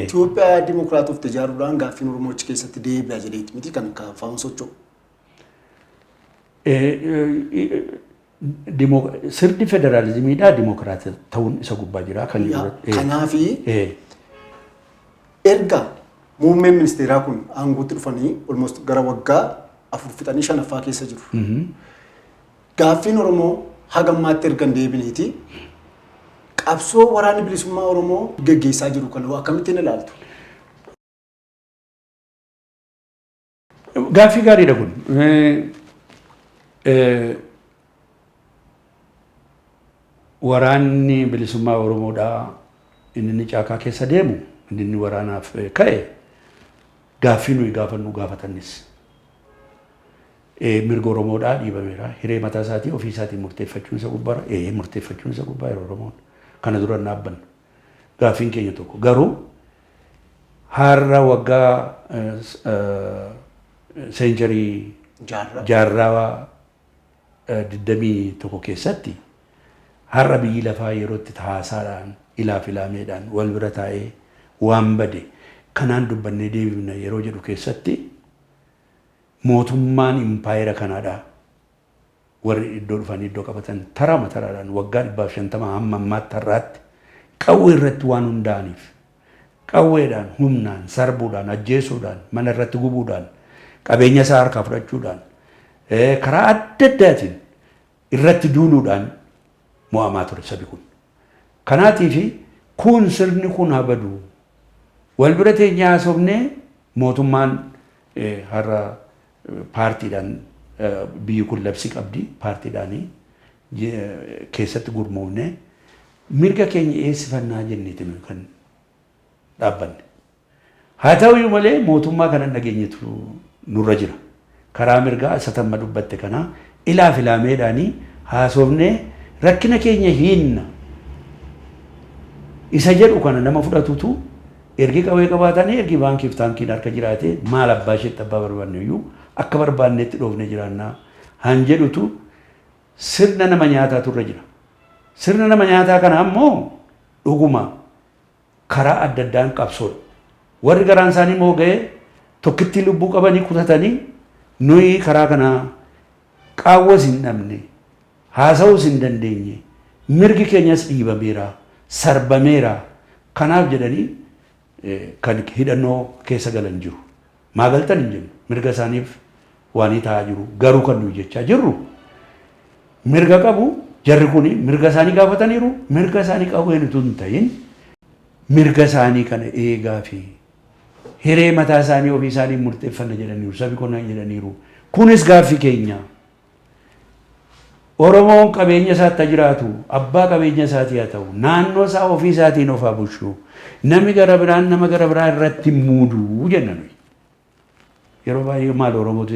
Itoophiyaa dimokiraatofte ijaaruudhaan gaaffiin Oromoo achi keessatti deebi'a jedheeti miti kan KFO'n socho'u. Sirni federaalizimiidhaa dimokiraata ta'uun isa gubbaa jira kan jedhu. Kanaafi erga muummeen ministeeraa kun aangootti dhufanii almost gara waggaa 4 fixanii 5ffaa keessa jiru. Gaaffiin Oromoo haga ammaatti erga hin deebineeti qabsoo waraanni bilisummaa Oromoo geggeessaa jiru kana akkamittiin ilaaltu? Gaaffii gaariidha kun. Waraanni bilisummaa Oromoodhaa inni inni caakaa keessa deemu inni inni waraanaaf ka'e gaaffii nuyi gaafannu gaafatannis. Mirga Oromoodhaa dhiibameera. Hiree mataa isaatii ofii isaatiin murteeffachuun isa gubbaara. Murteeffachuun isa gubbaa yeroo Oromoon kana dura hin dhaabbannu. Gaaffiin keenya tokko. Garuu har'a waggaa seencharii jaarraa 21 keessatti har'a biyyi lafaa yeroo itti haasaadhaan ilaaf ilaameedhaan wal bira taa'ee waan bade kanaan dubbannee deebifna yeroo jedhu keessatti mootummaan impaayera kanaadha warri iddoo dhufanii iddoo qabatan taraama taraadhaan waggaa 150 hamma ammaatti har'aatti qawwee irratti waan hundaa'aniif qawweedhaan humnaan sarbuudhaan ajjeesuudhaan mana irratti gubuudhaan qabeenya isaa harkaa fudhachuudhaan karaa adda addaatiin irratti duuluudhaan mo'amaa ture sabi kun. Kanaatiif kun sirni kun habadu wal bira teenyee haasofnee mootummaan har'a paartiidhaan biyyi kun labsii qabdi paartiidhaan keessatti gurmoofnee mirga keenya eessifannaa jenneeti nuyi kan dhaabbanne. Haa ta'uyyuu malee mootummaa kana dhageenyetu nurra jira. Karaa mirgaa isa tamma dubbatte kanaa ilaaf ilaameedhaanii haasofnee rakkina keenya hiinna. Isa jedhu kana nama fudhatutu ergi qawwee qabaatanii ergi baankiif taankiin harka jiraate maal abbaa isheetti abbaa barbaanne iyyuu akka barbaannetti dhoofnee jiraannaa han jedhutu sirna nama nyaataatu irra jira. Sirna nama nyaataa kana ammoo dhuguma karaa adda addaan qabsoodha. Warri garaan isaanii mooga'ee tokkittii lubbuu qabanii kutatanii nuyi karaa kana qaawwas hin dhabne haasa'uus hin dandeenye mirgi keenyas dhiibameera sarbameera kanaaf jedhanii kan hidhannoo keessa galan jiru. Maa galtan hin jennu mirga isaaniif waanii ta'aa jiru garuu kan nuyi jechaa jirru mirga qabu jarri kun mirga isaanii gaafataniiru mirga isaanii qawween utuu hin ta'in mirga isaanii kana eegaa fi hiree mataa isaanii ofii isaanii murteeffanna jedhaniiru sabi kun jedhaniiru kunis gaaffii keenya. Oromoon qabeenya isaatti haa jiraatu, abbaa qabeenya isaatii haa ta'u, naannoo isaa ofii isaatiin of haa bulchu, namni gara biraan nama gara biraa irratti hin muudu jenna nuyi. Yeroo baay'ee maal Oromootu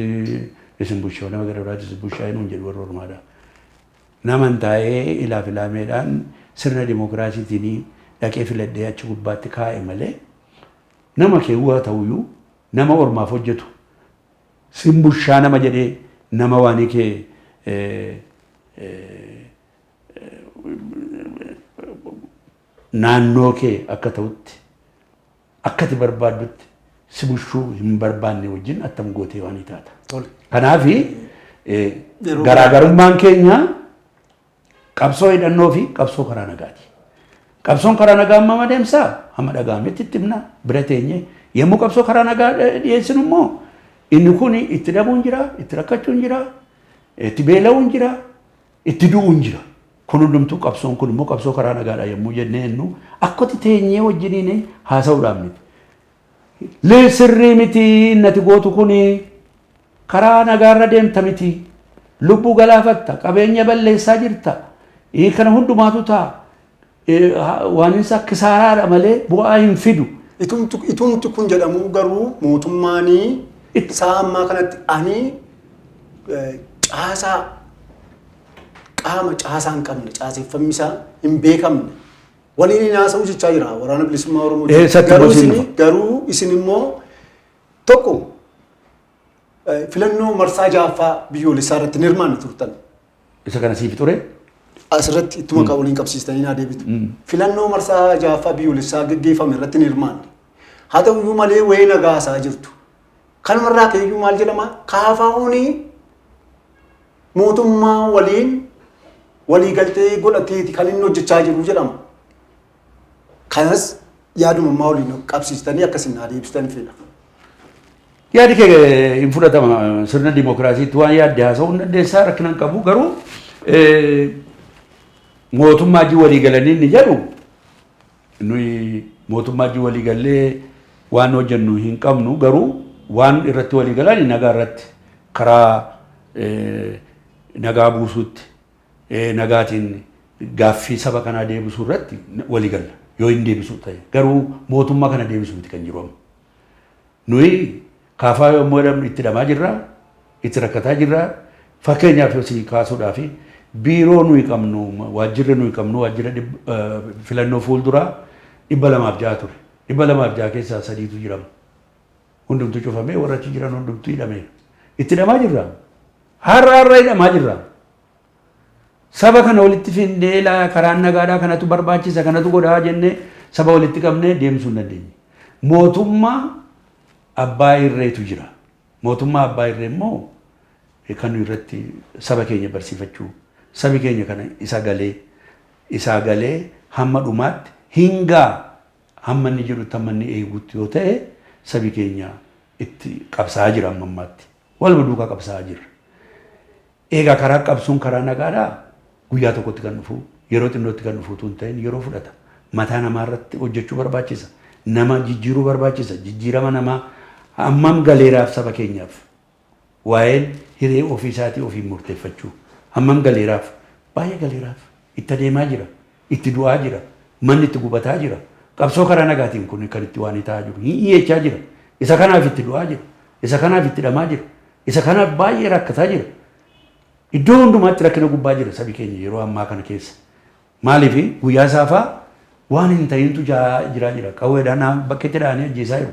isin bulcha, nama gara biraatu isin bulchaa nuun jedhu warra Oromaadha. Naman taa'ee ilaaf ilaameedhaan sirna dimookiraasiitiin dhaqee filadhee achi gubbaatti kaa'e malee nama keewwaa ta'uyyuu nama ormaaf hojjetu Sin bushaa nama jedhee nama waanii kee naannoo kee akka ta'utti akka ati barbaaddutti si bushuu hin barbaanne wajjin attam gootee waanii taata. Kanaaf garaagarummaan keenya Qabsoo hidhannoo fi qabsoo karaa nagaati. Qabsoon karaa nagaa amma adeemsaa hamma dhaga'ametti itti himna bira teenye yommuu qabsoo karaa nagaa dhiyeessinu immoo inni kun itti dhabuun jira, itti rakkachuun jira, itti beela'uun jira, itti du'uun jira. Kun hundumtuu qabsoon kun immoo qabsoo karaa nagaadha yommuu jennee jennu akkatti teenyee wajjiniin haasa'uudhaan miti. Lee sirrii miti innati gootu kuni karaa nagaarra deemta miti. Lubbuu galaafatta, qabeenya balleessaa jirta. Kana hundumaatu ta'a. Waaninsa kisaaraadha malee bu'aa hin fidu. Itumti kun jedhamuu garuu mootummaanii sa'a ammaa kanatti ani caasaa qaama caasaa hin qabne caaseffamni isaa hin beekamne Waliin hin haasa'u jechaa jira waraana bilisummaa Oromoo. Eessatti Garuu immoo isin siin dhufa? garuu isin immoo tokko filannoo marsaa ja'affaa biyyoolessaa irratti hin hirmaanne turtan. Isa kana siif ture. Asirratti ittuma waliin qabsiistanii naa deebitu. Filannoo marsaa ja'affaa biyyoolessaa gaggeeffame irratti hin hirmaanne. Haa ta'uyyuu malee wayii nagaa haasaa jirtu. Kanumarraa ka'eeyyuu maal jedhama? KFO'n mootummaa waliin waliigaltee godhateeti kan inni hojjechaa jiru jedhama. Kanas yaadummaa waliin qabsiistanii akkasin naa deebistan fedha. Yaadi kee hin fudhatama. Sirna dimookiraasiitti waan yaadde haasa'uu hin dandeessaa, rakkina hin qabu. Garuu mootummaa wajjin walii galanii inni jedhu, nuyi mootummaa wajjin walii gallee waan hojjennu hin qabnu. Garuu waan irratti walii galan nagaa irratti, karaa nagaa buusuutti, nagaatiin gaaffii saba kanaa deebisuu irratti walii galla yoo hin deebisuu ta'e. Garuu mootummaa kana deebisuu miti kan jiru amma. Nuyi kaafaa yommuu jedhamnu itti hidhamaa jirra, itti rakkataa jirra. Fakkeenyaaf si kaasuudhaaf, biiroo nuyi qabnu, waajjirri nuyi qabnu, waajjira filannoo fuulduraa 206 ture. 206 keessaa sadiitu jirama. Hundumtuu cufamee, warra achi jiran hundumtuu hidhameera. Itti hidhamaa jirra. Har'a har'a hidhamaa jirra. Saba kana walitti findee karaan nagaadhaa kanatu barbaachisa, kanatu godhaa jennee saba walitti qabnee deemsuu hin dandeenye. Mootummaa abbaa irreetu jira. Mootummaa abbaa irree immoo kan nuyi irratti saba keenya barsiifachuu, sabi keenya kana isa galee hamma dhumaatti hingaa hamma inni jedhutti, hamma inni eegutti yoo ta'e, sabi keenya itti qabsaa'aa jira amma ammaatti. Waluma duukaa qabsaa'aa jira. Egaa karaa qabsoon karaa nagaadhaa guyyaa tokkotti kan dhufu, yeroo xinnootti kan dhufu utuu hin ta'in yeroo fudhata. Mataa namaa irratti hojjechuu barbaachisa. Nama jijjiiruu barbaachisa. Jijjiirama namaa hammam galeeraaf saba keenyaaf? Waa'een hiree ofii isaatii ofiin murteeffachuu hammam galeeraaf? Baay'ee galeeraaf. Itti adeemaa jira. Itti du'aa jira. Manni itti gubataa jira. Qabsoo karaa nagaatiin kun kan itti waan ta'aa jiru. Hin dhiyeechaa jira. Isa kanaaf itti du'aa jira. Isa kanaaf itti dhamaa jira. Isa kanaaf baay'ee rakkataa jira. Iddoo hundumaatti rakkina gubbaa jira sabi keenya yeroo ammaa kana keessa. Maaliif guyyaa saafaa waan hin ta'intu jiraa jira. Qawweedhaan bakkeetti dha'anii ajjeesaa jiru.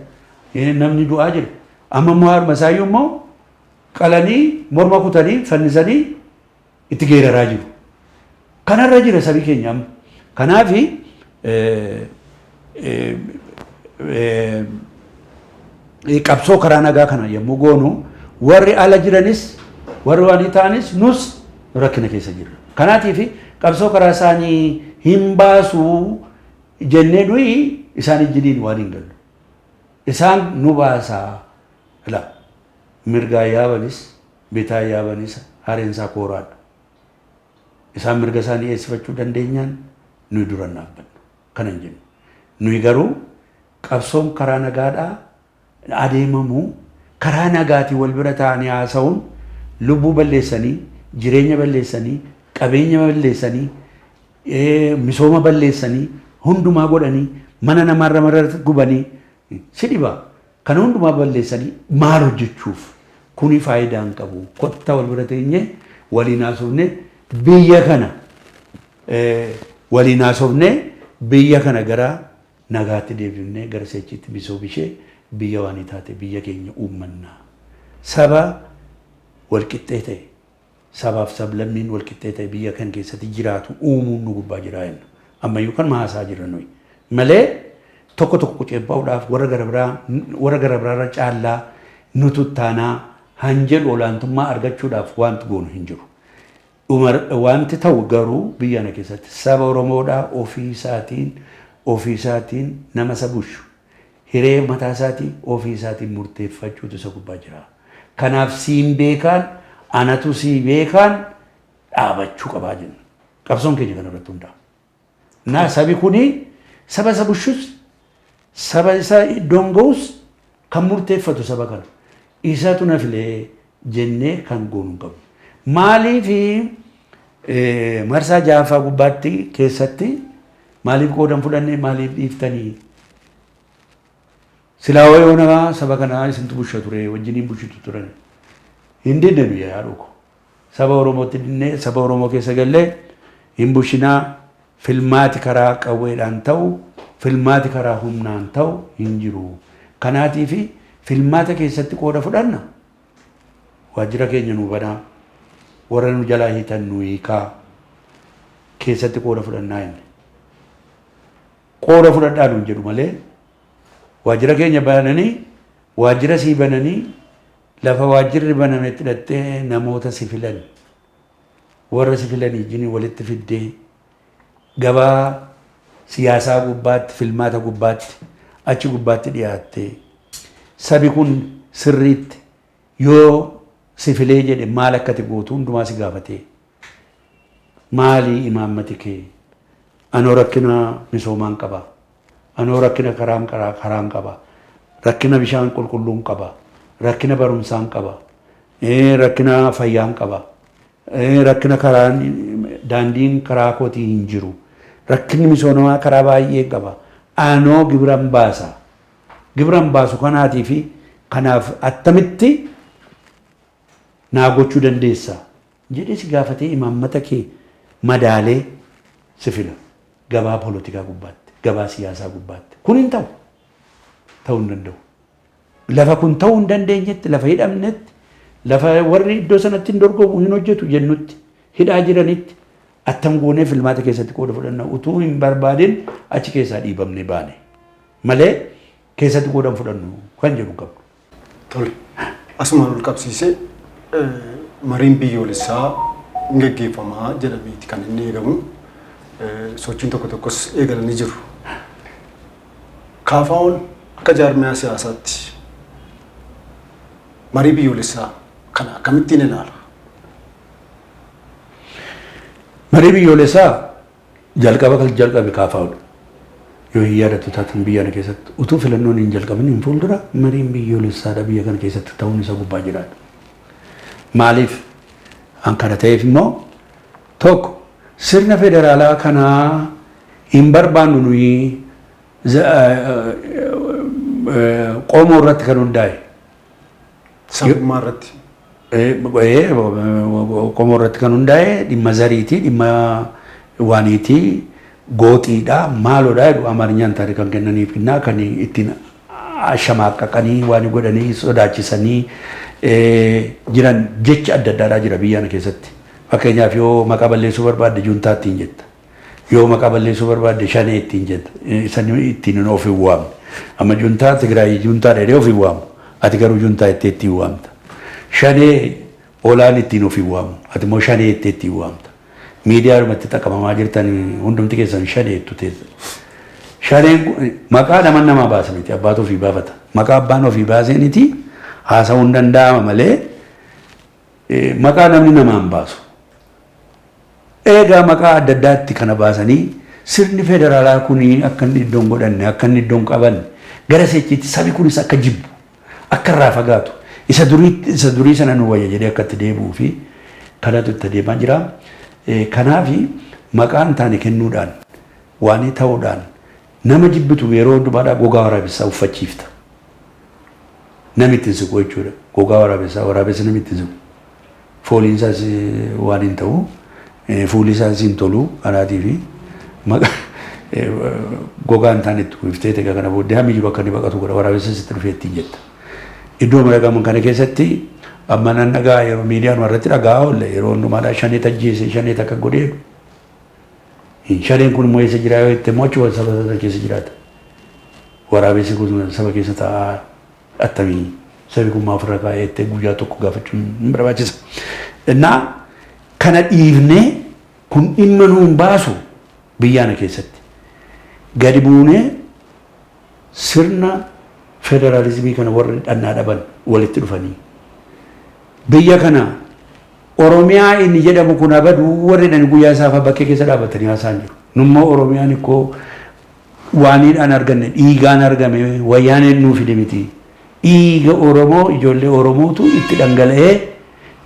Namni du'aa jira. Amma immoo harma isaayyuu immoo qalanii, morma kutanii, fannisanii itti geeraraa jiru. Kanarra jira sabi keenya amma. Kanaafi qabsoo karaa nagaa kana yommuu goonu, warri ala jiranis, warri waan ta'anis, nus rakkina keessa jirra. Kanaatiif qabsoo karaa isaanii hin baasuu jennee nuyi isaan ijjiniin waan hin gallu. Isaan nu baasaa la mirgaa yaabanis bitaa yaabanis hareensaa kooraadha. Isaan mirga isaanii eessifachuu dandeenyaan nuyi duran dhaabbanna. Kana hin jennu. Nuyi garuu qabsoon karaa nagaadhaa adeemamu, karaa nagaatiin wal bira ta'anii haasa'uun, lubbuu balleessanii, jireenya balleessanii, qabeenya balleessanii, misooma balleessanii, hundumaa godhanii, mana namaarra mara gubanii si dhiba. Kana hundumaa balleessanii maal hojjechuuf? Kuni faayidaa hin qabu. Kottaa wal bira teenyee waliin haasofnee biyya kana waliin haasofnee biyya kana gara nagaatti deebifnee gara seechiitti misoom ishee biyya waan taate biyya keenya uummannaa. Saba walqixxee ta'e, sabaaf sablammiin walqixxee ta'e biyya kan keessatti jiraatu uumuun nu gubbaa jira jenna. Ammayyuu kan haasaa jirra nuyi. Malee tokko tokko quceebbaa'uudhaaf warra gara biraarra caallaa nutu taanaa han jedhu olaantummaa argachuudhaaf wanti goonu hin jiru. Wanti ta'u garuu biyya kana keessatti saba Oromoodhaa ofii isaatiin nama isa bulchu, hiree mataa isaatii ofii isaatiin murteeffachuutu isa gubbaa jira. Kanaaf siin beekaan, anatu sii beekaan dhaabachuu qabaa jenna. Qabsoon keenya kana irratti hundaa'a. Na sabi kuni saba isa bulchus, saba isa iddoon ga'us kan murteeffatu saba kana. Isatu na filee jennee kan goonu hin qabnu. Maaliif marsaa ja'affaa gubbaatti keessatti maaliif qoodan fudhannee, maaliif dhiiftanii? Silaa yoona saba kanaa isintu bulcha ture, wajjiniin bulchitu turan. Hin dinne biyya yaadhu ko. Saba Oromootti dinnee saba Oromoo keessa gallee hin bushinaa. Filmaati karaa qawweedhaan ta'u, filmaati karaa humnaan ta'u hin jiru. Kanaatiif filmaata keessatti qooda fudhanna. Waajjira keenya nu banaa, warra nu jalaa hiitan nu hiikaa, keessatti qooda fudhannaa jenne. Qooda fudhadhaa nuun jedhu malee Waajjira keenya bananii, waajjira sii bananii, lafa waajjirri banametti hidhattee namoota si filan, warra si filan wajjin walitti fiddee gabaa siyaasaa gubbaatti, filmaata gubbaatti, achi gubbaatti dhiyaattee sabi kun sirriitti yoo si filee jedhe maal akka ati gootu hundumaa si gaafatee, maalii imaammati kee? Anoo rakkina misoomaan qaba, anoo rakkina karaan qaba, rakkina bishaan qulqulluun qaba, rakkina barumsaan qaba, rakkina fayyaan qaba, rakkina karaan daandiin karaa kootii hin jiru, rakkinni misoomaa karaa baay'ee qaba, anoo gibiran baasa, gibiran baasu kanaatii fi kanaaf attamitti naa gochuu dandeessa jedhee si gaafatee imaammata kee madaalee si fila gabaa poolitikaa gubbaatti, gabaa siyaasaa gubbaatti. Kun hin ta'u. Ta'uu hin danda'u. Lafa kun ta'uu hin dandeenyetti, lafa hidhamnetti, lafa warri iddoo sanatti hin dorgomu, hin hojjetu jennutti, hidhaa jiranitti attam goonee filmaata keessatti qooda fudhanna? Utuu hin barbaadin achi keessaa dhiibamnee baane malee keessatti qooda hin fudhannu kan jedhu qabnu. Tole. Asumaan ol qabsiisee, mariin biyyoolessaa hin gaggeeffamaa jedhameeti kan inni eegamu. Sochiin tokko tokkos eegalanii jiru. KFO'n akka jaarmiyaa siyaasaatti marii biyyoolessaa kana akkamittiin ilaala? Marii biyyoolessaa jalqaba kan jalqabe KFO'dha. Yoo hin yaadattu taatan, biyya kana keessatti utuu filannoon hin jalqabin hin fuuldura mariin biyyoolessaadha biyya kana keessatti ta'uun isa gubbaa jiraadha. Maaliif? An kana ta'eef immoo tokko, sirna federaalaa kanaa hin barbaannu nuyi, qomoo irratti kan hundaa'e. Sabummaa irratti. Qomoo irratti kan hundaa'e, dhimma zariitii, dhimma waaniitii, gooxiidha, maaloodha jedhu. Amaarinyaan taane kan kennaniif kennaa kan ittiin shamaaqaqanii waan godhanii sodaachisanii jiran jecha adda addaadhaa jira biyya kana keessatti. Fakkeenyaaf, yoo maqaa balleessuu barbaadde juntaa ittiin jetta. Yoo maqaa balleessuu barbaadde shanee ittiin jetta. Isan ittiin of hin waamne. Amma juntaa Tigraay juntaa dheedhee of hin waamu. Ati garuu juntaa ittee ittiin waamta. Shanee olaan ittiin of hin waamu. Ati immoo shanee ittee ittiin waamta. Miidiyaadhumatti xaqamamaa jirtan hundumti keessan shanee ittu teessa. Shaneen maqaa nama namaa baasa miti, abbaatu ofii baafata. Maqaa abbaan ofii baaseeniti haasa'uun danda'ama malee maqaa namni namaan baasu. Eegaa maqaa adda addaatti kana baasanii sirni federaalaa kun akka inni iddoon godhanne, akka inni iddoon qabanne, gara sechiitti sabi kunis akka jibbu, akka irraa fagaatu, isa durii sana nu wayya jedhee akka itti deebi'uu fi kanatu itti adeemaa jira. Kanaafi maqaan taane kennuudhaan waan ta'uudhaan nama jibbitu yeroo hundumaadhaa gogaa waraabessaa uffachiifta. Namni ittiin siqu jechuudha. Gogaa waraabessaa, waraabessi namni ittiin siqu. Fooliin isaas waan hin ta'u, fuulli isaas hin tolu, kanaatiifi gogaa hin taane itti uwwiftee egaa kana booddee hammi jiru akka inni baqatu godha, waraabessa sitti dhufee ittiin jetta. Iddoo maragaman kana keessatti amma nan dhagaa, yeroo miidiyaan irratti dhagaa oolle yeroo hundumaadhaa shanee tajjeese, shanee takka godhee. Shaneen kun immoo eessa jira yoo jette immoo achuma saba sana keessa jiraata. Waraabessi kun saba keessa taa'aa attamii sabi kun maaf irra kaa'ee jettee guyyaa tokko gaafachuun hin barbaachisa. Innaa kana dhiifnee kun dhimma nuun baasu biyyaana keessatti. Gadi buunee sirna federaalizimii kana warri dhannaa dhaban walitti dhufanii biyya kana Oromiyaa inni jedhamu kun abaduu warri dhani guyyaa isaa bakkee keessa dhaabbatanii haasa'an jiru. Nummoo Oromiyaan ikkoo waaniidhaan arganne, dhiigaan argame, wayyaaneen nuu fide miti. Dhiiga Oromoo, ijoollee Oromootu itti dhangala'ee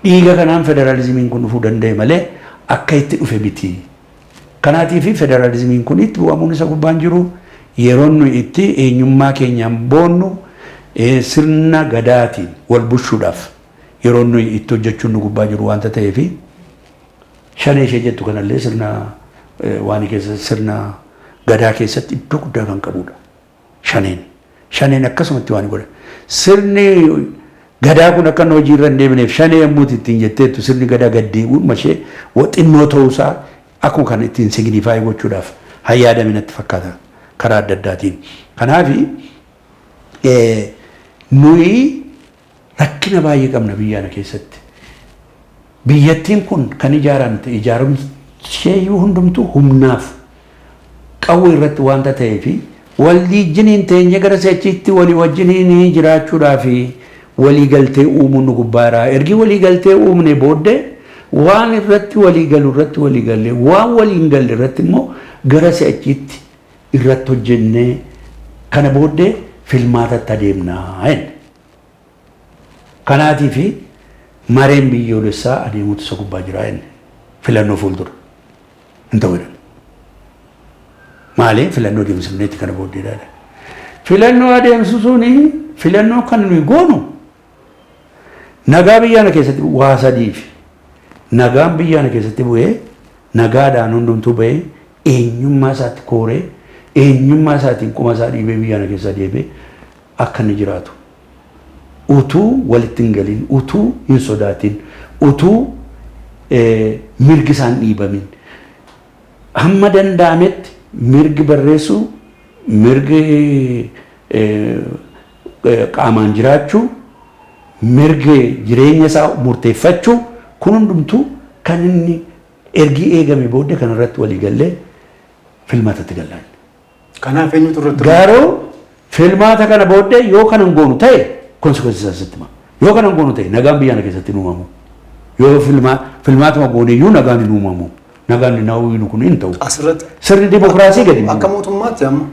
dhiiga kanaan federaalizimiin kun dhufuu danda'e malee akka itti dhufe miti. Kanaatiif federaalizimiin kun itti bu'amuun isa gubbaan jiru, yeroon nuyi itti eenyummaa keenyaan boonnu, sirna gadaatiin wal bulchuudhaaf yeroo nuyi itti hojjechuun nu gubbaa jiru waanta ta'eef, shanee ishee jettu kanallee sirna waan keessa, sirna gadaa keessatti iddoo guddaa kan qabudha. Shaneen. Shaneen akkasumatti waan godha. Sirni gadaa kun akka inni hojii irra hin deebineef shanee yommuu ittiin jetteettu, sirni gadaa gad deebi'uun ishee xinnoo ta'uusaa akkuma kan ittiin signify gochuudhaaf hayyaadame natti fakkaata karaa adda addaatiin. Kanaafi Nuyi rakkina baay'ee qabna biyya kana keessatti. Biyyattiin kun kan ijaaramte ijaaramsi isheeyyuu hundumtuu humnaaf qawwee irratti waanta ta'eefi walii teenye gara si'achiitti walii wajjiniin jiraachuudhaaf walii galtee uumuun nu gubbaa jira. Ergi walii galtee uumne booddee waan irratti walii galu irratti walii gallee, waan walii hin galle irratti immoo gara si'achiitti irratti hojjennee kana booddee filmaatatti adeemnaa jenne. Kanaatiif mareen biyyoolessaa adeemuutu isa gubbaa jira jenne, filannoo fuuldura. Hin ta'u jedhan. Maali filannoo adeemsifneetti kana booddeedha. Filannoo adeemsisuun, filannoo kan nuyi goonu nagaa biyya kana keessatti waa sadiif: nagaan biyya kana keessatti bu'ee, nagaadhaan hundumtuu ba'ee, eenyummaa isaatti kooree, eenyummaa isaatiin qoma isaa dhiibee biyya kana keessa deemee akka inni jiraatu, utuu walitti hin galin, utuu hin sodaatin, utuu mirgi isaan dhiibamin, hamma danda'ametti mirgi barreessuu, mirgi qaamaan jiraachuu, mirgi jireenya isaa murteeffachuu kun hundumtuu kan inni ergi eegame booddee kan irratti walii gallee filmaatatti gallaan. Kanaaf eenyutu irratti Garuu filmaata kana booddee yoo kana hin goonu ta'e, consequence isaa sitti hima. Yoo kana hin goonu ta'e, nagaan biyya kana keessatti hin uumamu. Yoo filmaatuma goone iyyuu nagaan hin uumamu. Nagaan hin hawwinu kun hin ta'u. Asirratti Sirni dimokiraasii gadi akka mootummaatti amma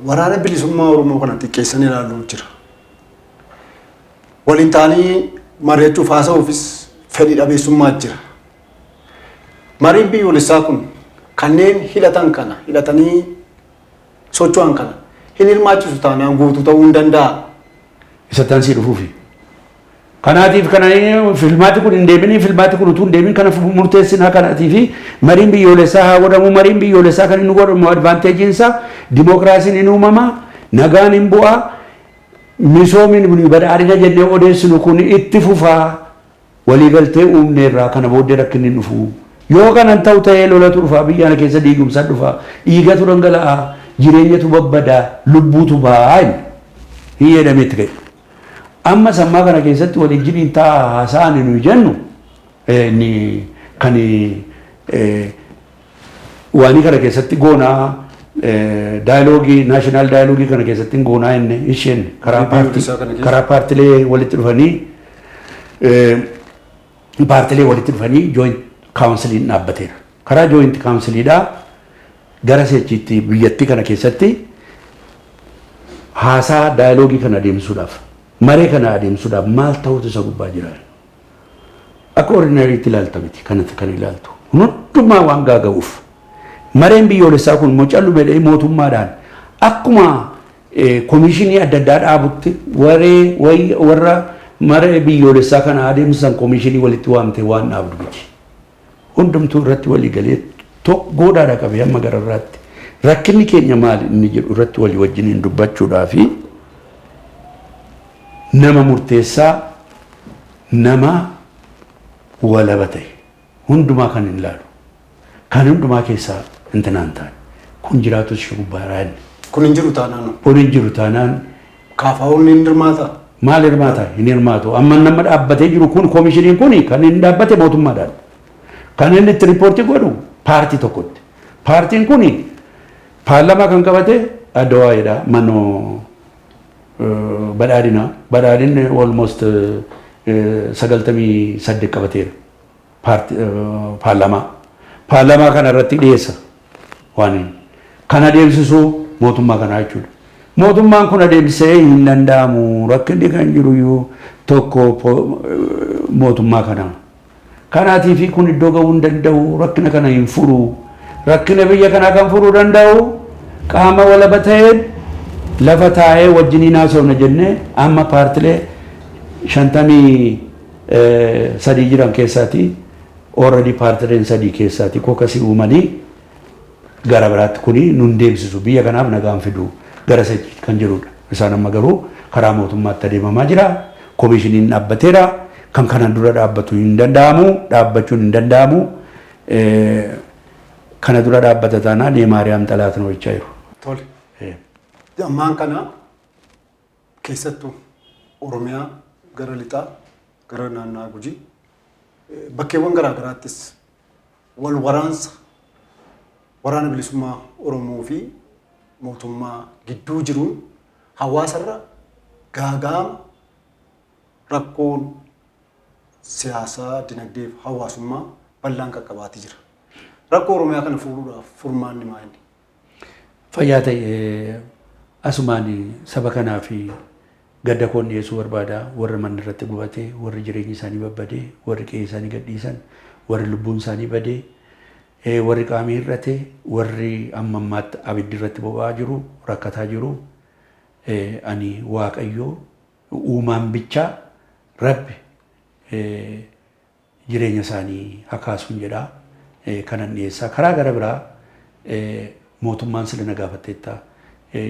Waraana Bilisummaa Oromoo kana xiqqeessanii ilaaluu jira. Waliin ta'anii mari'achuuf haasa'uufis fedhii dhabeessummaa jira. Mariin biyyoolessaa kun kanneen hidhatan kana, hidhatanii socho'an kana hin hirmaachisu taanaan guutuu ta'uu hin danda'a. Isa tansii dhufuufi. Kanaatiif kana filmaati kun hin deemin, filmaati kun utuu hin deemin kana murteessinaa. Kanaatiif mariin biyyoolessaa haa godhamu. Mariin biyyoolessaa kan inni godhamu advantageiin isaa dimokiraasiin hin uumama, nagaan hin bu'aa, misoomiin kun badhaadhina jennee odeessinu kun itti fufaa, waliigaltee uumneerraa kana booddee rakkinni hin dhufu. Yoo kanan ta'u ta'ee lolatu dhufaa, biyya kana keessa diigumsa dhufaa, dhiigatu dhangala'aa, jireenyatu babbadaa, lubbuutu ba'aa hin jedhameetti ka'e. Amma sammaa kana keessatti waliin jiniin ta'a haasa'an nuyi jennu inni kan waanii kana keessatti goonaa, dialogue, national dialogue kana keessatti goonaa jenne isheen karaa paartii karaa paartilee walitti dhufanii, paartilee walitti dhufanii joint counciliin dhaabbateera. Karaa joint counciliidhaa gara sechiitti biyyattii kana keessatti haasaa dialogue kana adeemsuudhaaf, maree kana adeemsuudhaaf maal ta'utu isa gubbaa jira. Akka ordinaryitti ilaalta miti kanatti kan ilaaltu. Hundumaa waan gaaga'uuf. Mareen biyyoolessaa kun immoo callu jedhee mootummaadhaan akkuma komishinii adda addaa dhaabutti waree warra maree biyyoolessaa kana adeemsisan komishinii walitti waamtee waan dhaabdu miti. Hundumtuu irratti walii galee godhaadha qabee hamma gararraatti. Rakkinni keenya maali inni jedhu irratti walii wajjiniin dubbachuudhaa fi nama murteessaa, nama walaba ta'e, hundumaa kan hin ilaalu, kan hundumaa keessaa intinaan taane kun jiraatus ishee gubbaa inni. Kun hin jiru taanaan. Kun hin jiru taanaan. KFO'n hin hirmaata. Maal hirmaata? Hin hirmaatu. Amma nama dhaabbatee jiru kun, koomishiniin kun kan inni dhaabbate mootummaadhaan. Kan inni itti report godhu paartii tokkotti. Paartiin kun paarlamaa kan qabate adda waa'eedha. Manoo Badhaadhina. Badhaadhinni almost 98 qabateera. Paarlamaa. Paarlamaa kana irratti dhiyeessa waan kan adeemsisuu mootummaa kanaa jechuudha. Mootummaan kun adeemsisee hin danda'amu. Rakkinni kan jiru iyyuu tokko mootummaa kana. Kanaatiif kun iddoo gahuu hin danda'u. Rakkina kana hin furu. Rakkina biyya kanaa kan furuu danda'u qaama walaba ta'een lafa taa'ee wajjiniin haasofna jennee amma paartilee 53 jiran keessaati already paartileen sadii keessaati caucus uumanii gara biraatti kuni nun deemsisu, biyya kanaaf nagaan fidu gara sadii kan jedhudha. Isaan amma garuu karaa mootummaatti adeemamaa jira. Koomishiniin dhaabbateera. Kan kanaan dura dhaabbatu hin danda'amu. Dhaabbachuun hin danda'amu. Kana dura dhaabbata taanaan የማርያም ጠላት ነው jechaa jiru. Tole. Ammaan kana Keessattuu Oromiyaa gara lixaa, gara naannaa Gujii, bakkeewwan garaa garaattis wal waraansa Waraana Bilisummaa Oromoo fi mootummaa gidduu jiruun hawaasarra gaaga'ama rakkoon siyaasaa, dinagdee fi hawaasummaa bal'aan qaqqabaatii jira. Rakkoo Oromiyaa kana furuudhaaf furmaanni maa inni? Fayyaa ta'e. Asumaan saba kanaa fi gadda koon dhiyeessuu barbaada. Warra manni irratti gubate, warri jireenyi isaanii babbade, warri qe'ee isaanii gadhiisan, warri lubbuun isaanii bade, warri qaamii hir'ate, warri amma ammaatti abiddi irratti boba'aa jiru, rakkataa jiru. Ani Waaqayyo uumaan bichaa Rabbi jireenya isaanii haa kaasuun jedha. Kanan dhiyeessaa. Karaa gara biraa mootummaan sila na gaafatteetta.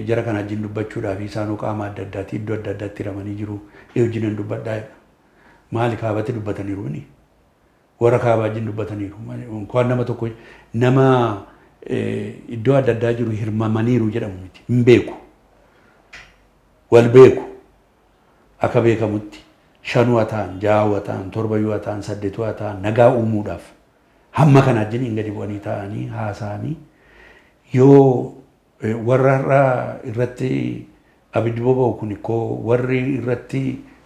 Jara kana wajjin dubbachuudhaaf isaanoo qaama adda addaati iddoo adda addaatti hiramanii jiru. Wajjinan dubbadhaa jedha. Maali kaabatti dubbataniiru inni? Warra kaabaa wajjin dubbataniiru. Inkwaan nama tokko nama iddoo adda addaa jiru hirmamaniiru jedhamu miti. Hin beeku. Wal beeku. Akka beekamutti shanuu haa ta'an, ja'a haa ta'an, torbayyuu haa ta'an, saddeetuu haa ta'an nagaa uumuudhaaf hamma kana wajjin gadi bu'anii taa'anii haasa'anii yoo warra har'a irratti abiddi boba'u kun ikkoo warri irratti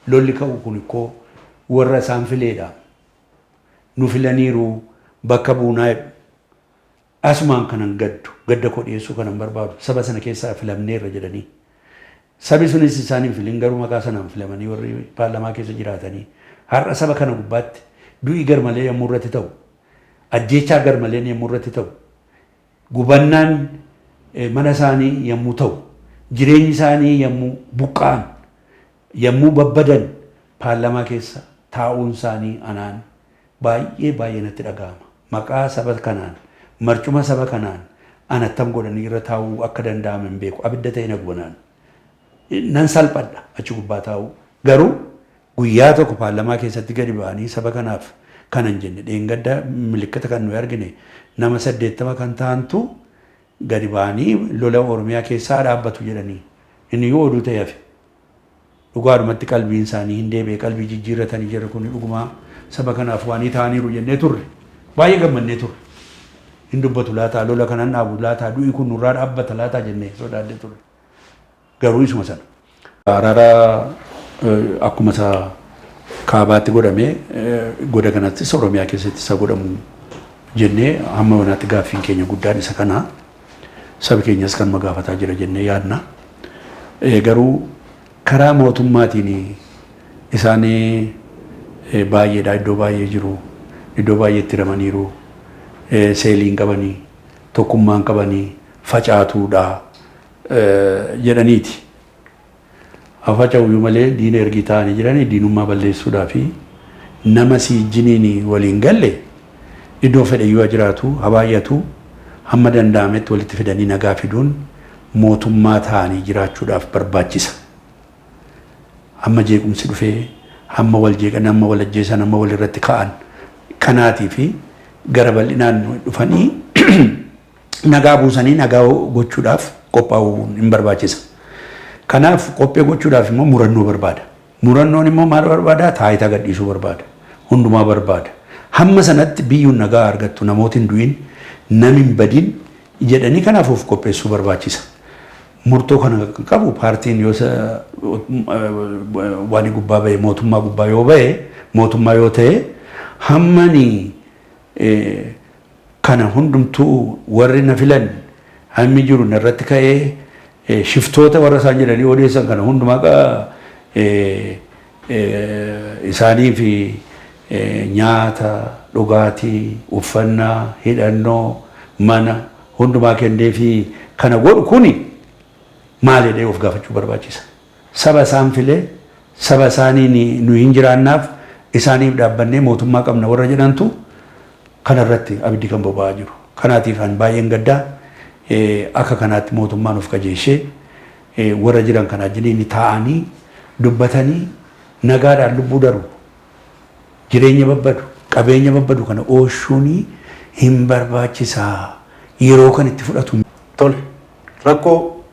lolli ka'u kun ikkoo warra isaan fileedha. Nu filaniiru bakka buunaa jedhu. Asumaan kanan gaddu, gadda koo dhiyeessuu kanan barbaadu saba sana keessaa filamneerra jedhanii. Sabi sunis isaan hin filin garuu maqaa sanaan filamanii warri paarlamaa keessa jiraatanii har'a saba kana gubbaatti du'i garmalee yommuu irratti ta'u, ajjeechaa garmaleen yommuu irratti ta'u, gubannaan mana isaanii yommuu ta'u, jireenyi isaanii yommuu buqqa'an, yommuu babbadan paarlamaa keessa taa'uun isaanii anaan baay'ee baay'ee natti dhaga'ama. Maqaa saba kanaan, marcuma saba kanaan an attam godhanii irra taa'uu akka danda'ame hin beeku. Abidda ta'ee na gubanaan. Nan salphadha achi gubbaa taa'uu. Garuu guyyaa tokko paarlamaa keessatti gadi ba'anii saba kanaaf kana hin jenne. Dheengadda milikkita kan nuyi argine nama 80 kan ta'antu gadi ba'anii lola Oromiyaa keessaa dhaabbatu jedhanii. Inni yoo oduu ta'e hafe. Dhugaadhumatti qalbiin isaanii hin deebi'e, qalbii jijjiirratanii jarri kun dhugumaa saba kanaaf waanii ta'aniiru jennee turre. Baay'ee gammannee turre. Hin dubbatu laataa, lola kanan dhaabu laataa, du'i kun nurraa dhaabbata laataa jennee sodaannee turre. Garuu isuma sana. Araara akkuma isa kaabaatti godhame goda kanattis Oromiyaa keessatti isa godhamu jennee hamma yoonaatti gaaffiin keenya guddaan isa kana. Sabi keenyas kanuma gaafataa jira jennee yaadna. Garuu karaa mootummaatiin isaan baay'eedha, iddoo baay'ee jiru, iddoo baay'eetti hiramaniiru, seelii hin qabanii, tokkummaa hin qabanii, facaatuudha jedhaniiti. Haa faca'uyyuu malee diina ergii ta'anii jiranii diinummaa balleessuudhaa fi nama si wajjiniin waliin galle iddoo fedheyyuu haa jiraatu, haa baay'atu, hamma danda'ametti walitti fidanii nagaa fiduun mootummaa ta'anii jiraachuudhaaf barbaachisa. Hamma jeequmsi dhufee, hamma wal jeeqan, hamma wal ajjeesan, hamma wal irratti ka'an kanaatii fi gara bal'inaan dhufanii nagaa buusanii nagaa gochuudhaaf qophaa'uun hin barbaachisa. Kanaaf qophee gochuudhaaf immoo murannoo barbaada. Murannoon immoo maal barbaada? Taayitaa gadhiisuu barbaada. Hundumaa barbaada. Hamma sanatti biyyuun nagaa argattu, namooti hin du'in, nami hin badin jedhanii kanaaf of qopheessuu barbaachisa. Murtoo kana kan qabu paartiin yoo waan gubbaa bahe, mootummaa gubbaa yoo bahe, mootummaa yoo ta'e, hammani kana hundumtuu warri na filan hammi jiru narratti ka'ee shiftoota warra isaan jedhanii odeessan kana hundumaa isaanii fi nyaata, dhugaatii, uffannaa, hidhannoo, mana hundumaa kennee fi kana godhu kuni maal jedhee of gaafachuu barbaachisa. Saba isaan filee saba isaaniin nu hin jiraannaaf isaaniif dhaabbannee mootummaa qabna warra jedhantu kanarratti abiddi kan boba'aa jiru. Kanaatiif an baay'een gaddaa akka kanaatti mootummaan of qajeeshee warra jiran kana wajjiniin taa'anii dubbatanii nagaadhaan lubbuu darbu, jireenya babbadu, qabeenya babbadu kana ooshuun hin barbaachisaa, yeroo kan itti fudhatu. Tole, rakkoo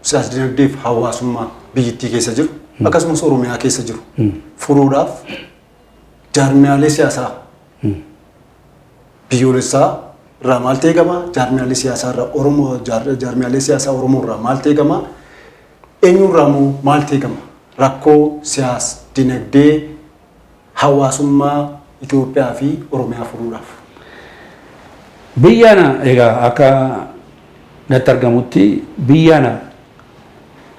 siyaas-dinagdee fi hawaasummaa biyyittii keessa jiru Akkasumas Oromiyaa keessa jiru furuudhaaf jaarmiyaalee siyaasaa biyyoolessaa irraa maaltu eegama? Jaarmiyaalee siyaasaa irraa Oromoo, jaarmiyaalee siyaasaa Oromoo irraa maaltu eegama? Eenyurraa immoo maaltu eegama? Rakkoo siyaas dinagdee hawaasummaa Itoophiyaa fi Oromiyaa furuudhaaf. Biyyana egaa akka natti argamutti biyyana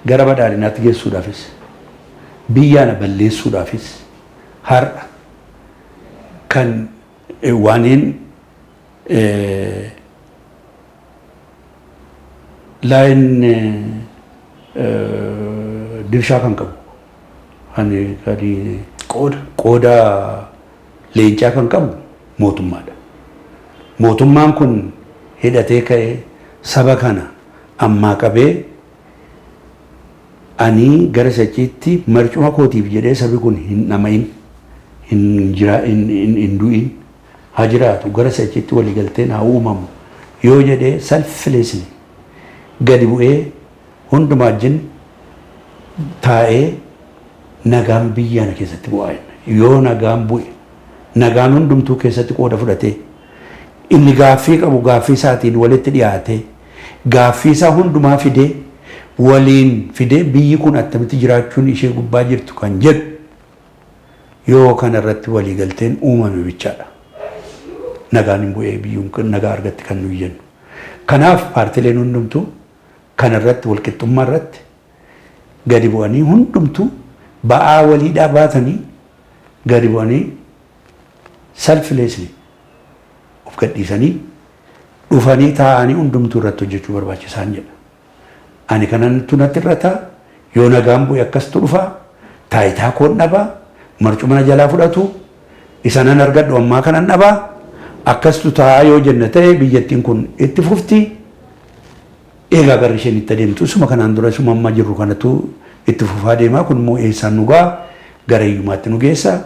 gara badhaadhinaatti geessuudhaafis, biyyana balleessuudhaafis, har'a kan waaniin laayin dirshaa kan qabu kan Qooda. Qooda leencaa kan qabu mootummaadha. Mootummaan kun hidhatee ka'ee saba kana ammaa qabee ani gara sachiitti marcuma kootiif jedhee sabi kun hin dhama'in, hin jira, hin du'in, haa jiraatu, gara sachiitti waliigalteen haa uumamu yoo jedhee selflessly gadi bu'ee hundumaa wajjin taa'ee nagaan biyya kana keessatti bu'aa jenna. Yoo nagaan bu'e, nagaan hundumtuu keessatti qooda fudhatee, inni gaaffii qabu gaaffii isaatiin walitti dhiyaatee, gaaffii isaa hundumaa fidee, waliin fidee, biyyi kun attamitti jiraachuun ishee gubbaa jirtu kan jedhu yoo kana irratti waliigalteen uumame bichaadha. Nagaan hin bu'ee, biyyuun kun nagaa argatti kan nuyi jennu. Kanaaf paartileen hundumtuu kana irratti walqixxummaa irratti gadi bu'anii, hundumtuu ba'aa waliidhaa baatanii, gadi bu'anii, selflessly of gadhiisanii dhufanii taa'anii hundumtuu irratti hojjechuu barbaachisaan jedha. Ani kanan natti irra ta'a, yoo nagaan bu'e akkastu dhufaa, taayitaa koon dhabaa, marcuma na jalaa fudhatu, isa nan argadhu ammaa kanan dhabaa, akkastu taa'aa yoo jenna ta'e biyyattiin kun itti fufti. Eegaa garri isheen itti adeemtu isuma kanaan dura, isuma amma jirru kanatu itti fufaa deemaa. Kun immoo eessaan nu ga'a? Gara hiyyummaatti nu geessa.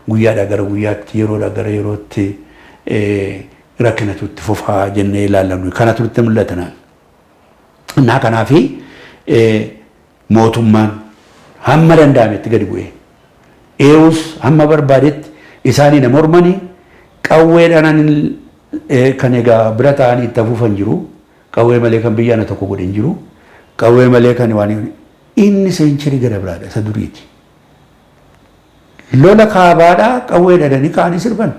Guyyaadhaa gara guyyaatti, yeroodhaa gara yerootti rakkinatu itti fufaa jennee ilaallannu kanatu nutti mul'ata naan. Innaa kanaafi mootummaan hamma danda'ametti gadi bu'ee eewus hamma barbaadetti isaanii nama mormanii qawweedhaan kan egaa bira ta'anii itti hafuufan jiru. Qawwee malee kan biyya ana tokko godhe hin jiru. Qawwee malee kan waan inni century gara biraadha, isa duriiti. Lola kaabaadhaa qawwee dhadhanii ka'anii sirban.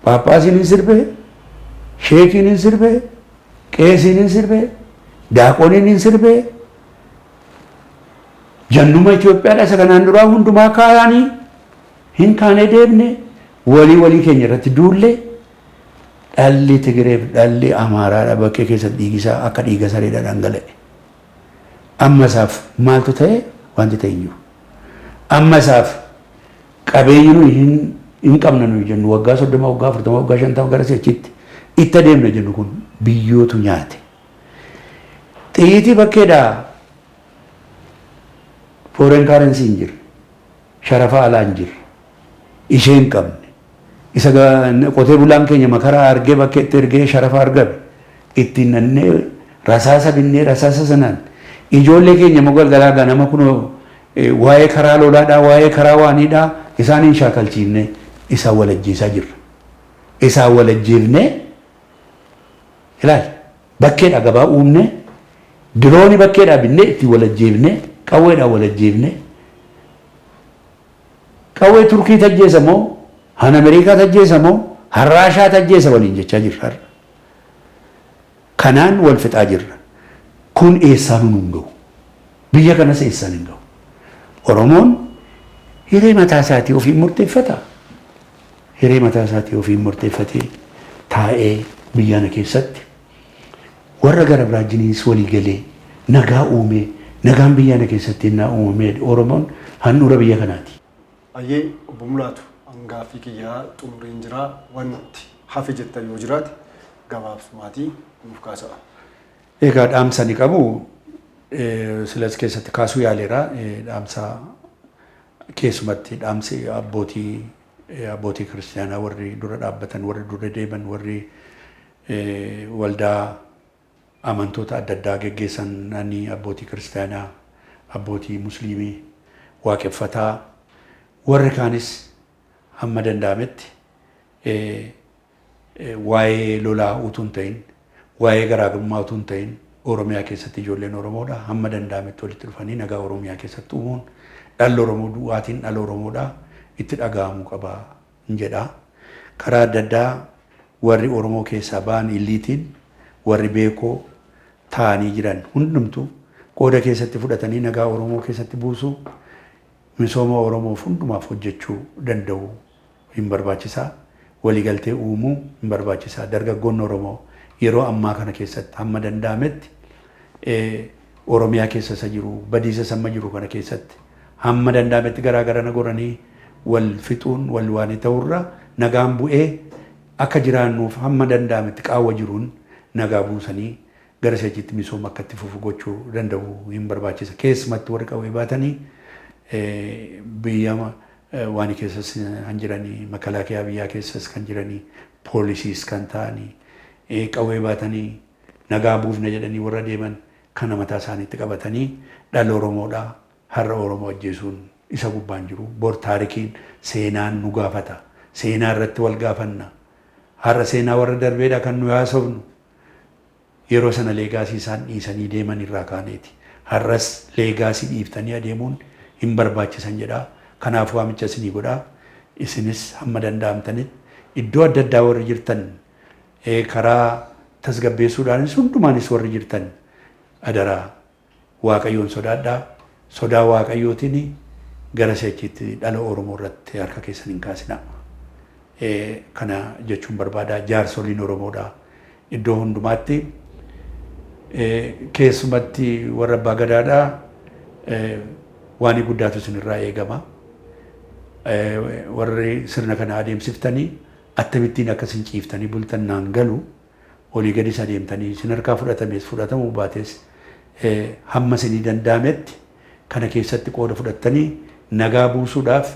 Paappaasiin hin sirbee, sheekiin hin sirbee, qeesiin hin sirbee, daaqoniin hin sirbee. Jannuma Itoophiyaadha isa kanaan duraa hundumaa kaayanii hin kaanee deemne, walii walii keenya irratti duullee, dhalli Tigireef dhalli Amaaraadha bakkee keessatti dhiigisaa akka dhiiga sareedha dhangala'e. Amma isaaf maaltu ta'e? Wanti ta'e hin jiru. Amma isaaf qabeenyi nuyi hin qabna nuyi jennu, waggaa 30, waggaa 40, waggaa 50 gara si'achitti itti adeemna jennu kun biyyootu nyaate. Xiyyitii bakkeedhaa foreign currency hin jirre, sharafa alaa hin jirre, ishee hin qabne. Isa qotee bulaan keenya makaraa argee bakkeetti ergee sharafa argame ittiin nannee rasaasa binnee, rasaasa sanaan ijoollee keenya immoo galgalaa ganama kunoo waa'ee karaa lolaadhaa, waa'ee karaa waaniidhaa isaan hin shaakalchiifne, isaan walajjeesaa jirra. Isaan walajjeefnee ilaali, bakkeedhaa gabaa uumne, diroonii bakkeedhaa binnee ittiin walajjeefne, qawweedhaan walajjeefne. Qawwee Turkii tajjeessa moo, han Ameerikaa tajjeessa moo, han Raashaa tajjeessa waliin jechaa jirra har'a. Kanaan wal fixaa jirra. Kun eessaan nu hin gahu. Biyya kanas eessaan hin gahu. Oromoon hiree mataa isaatii ofiin murteeffata. Hiree mataa isaatii ofiin murteeffatee taa'ee biyya kana keessatti warra gara biraa wajjiniis walii galee nagaa uumee, nagaan biyya kana keessatti innaa uumamee, Oromoon handhuura biyya kanaati. Ayyee, obbo Mulaatu, gaaffii kiyyaa xumureen jira. Wanti hafe jettan yoo jiraate gabaabsumaatii nuuf kaasa'a. Egaa dhaamsa ni qabu, silas keessatti kaasuu yaaleera. Dhaamsa keessumatti dhaamsi abbootii kiristaanaa, warri dura dhaabbatan, warri dura deeman, warri waldaa amantoota adda addaa geggeessan, ani abbootii kiristaanaa, abbootii musliimii, Waaqeffataa warri kaanis hamma danda'ametti waa'ee lolaa utuu hin ta'in, waa'ee garaagarummaa utuu hin ta'in, Oromiyaa keessatti ijoolleen Oromoodha hamma danda'ametti walitti dhufanii nagaa Oromiyaa keessatti uumuun dhalli Oromoo du'aatiin dhala Oromoodha itti dhaga'amuu qaba jedha. Karaa adda addaa warri Oromoo keessaa ba'an, illiitiin warri beekoo ta'anii jiran hundumtu qooda keessatti fudhatanii nagaa Oromoo keessatti buusuu, misooma Oromoof hundumaaf hojjechuu danda'u hin barbaachisaa. Waliigaltee uumuu hin barbaachisaa. Dargaggoonni Oromoo yeroo ammaa kana keessatti hamma danda'ametti Oromiyaa keessa isa jiru, badiisa samma jiru kana keessatti hamma danda'ametti garaa garana goranii wal fixuun wal waanii ta'urra nagaan bu'ee akka jiraannuuf hamma danda'ametti qaawwa jiruun nagaa buusanii gara si'achitti misooma akka itti fufu gochuu danda'u hin barbaachisa. Keessumatti warri qawwee baatanii biyya waan keessas kan jiranii, makalaakiyaa biyyaa keessas kan jiranii, poolisiis kan ta'anii, qawwee baatanii nagaa buufna jedhanii warra deeman kana mataa isaaniitti qabatanii dhala Oromoodhaa har'a Oromoo ajjeesuun isa gubbaan jiru. Bor taarikiin seenaan nu gaafata. Seenaa irratti wal gaafanna. Har'a seenaa warra darbeedha kan nu haasofnu. Yeroo sana legacy isaan dhiisanii deeman irraa kaaneeti. Har'as legacy dhiiftanii adeemuun hin barbaachisan jedha. Kanaaf waamicha isinii godhaa. Isinis hamma danda'amtanitti iddoo adda addaa warri jirtan, karaa tasgabbeessuudhaanis hundumaanis warri jirtan, adaraa Waaqayyoon sodaadhaa. Sodaa Waaqayyootiin gara si'achiitti dhala Oromoo irratti harka keessan hin kaasinaa. Kana jechuun barbaada. Jaarsoliin Oromoodha. Iddoo hundumaatti, keessumatti warra abbaa gadaadhaa, waan guddaatu isinirraa eegama. Warri sirna kana adeemsiftanii akkamittiin akka isin ciiftanii bultan naan galu. Olii gadis adeemtanii isin harkaa fudhatames fudhatamuu baates, hamma isinii danda'ametti kana keessatti qooda fudhattanii nagaa buusuudhaaf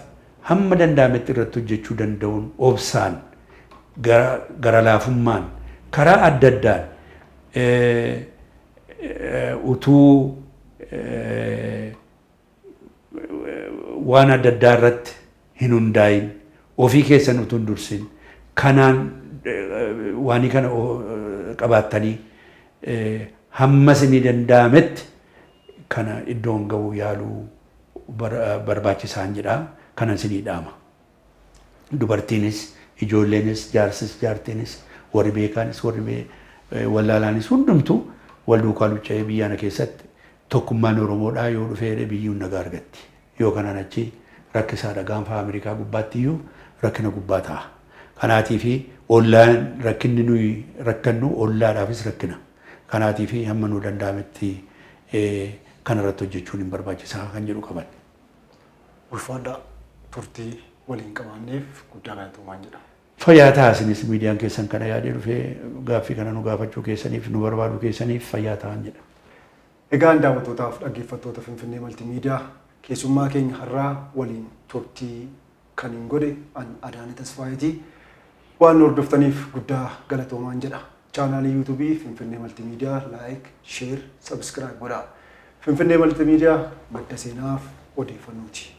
hamma danda'ametti irratti hojjechuu danda'uun obsaan, gara laafummaan, karaa adda addaan utuu waan adda addaa irratti hin hundaa'in, ofii keessan utuu hin dursin, kanaan waanii kana qabaattanii hamma isinii danda'ametti kana iddoon ga'uu yaaluu barbaachisaan jedha. Kanan isinii dhaama. Dubartiinis, ijoolleenis, jaarsis, jaartiinis, warri beekaanis, warri wallaalaanis hundumtuu wal duukaa lucca'ee biyyaana keessatti tokkummaan Oromoodhaa yoo dhufee biyyuun nagaa argatti. Yoo kanaan achi rakkisaadha. Gaanfa Ameerikaa gubbaatti iyyuu rakkina gubbaa ta'a. Kanaatii fi ollaan rakkinni nuyi rakkannu ollaadhaafis rakkina. Kanaatii fi hamma nuu danda'ametti kanarratti hojjechuun hin barbaachisaa kan jedhu qaban. Ulfaadhaa, turtii waliin qabaanneef guddaa galatoomaan jedha. Fayyaa ta'a isinis, miidiyaan keessan kana yaadee dhufee gaaffii kana nu gaafachuu keessaniif, nu barbaaduu keessaniif fayyaa ta'an jedha. Egaan daawwattootaaf dhaggeeffattoota Finfinnee Maltiimiidiyaa, keessummaa keenya har'aa waliin turtii kan hin godhe an Adaane Tasfaayitii. Waan nu hordoftaniif guddaa galatoomaan jedha. Chaanaalii YouTubeii Finfinnee Maltiimiidiyaa like, share, subscribe godhaa. Finfinnee Maltiimiidiyaa madda seenaaf odeeffannooti.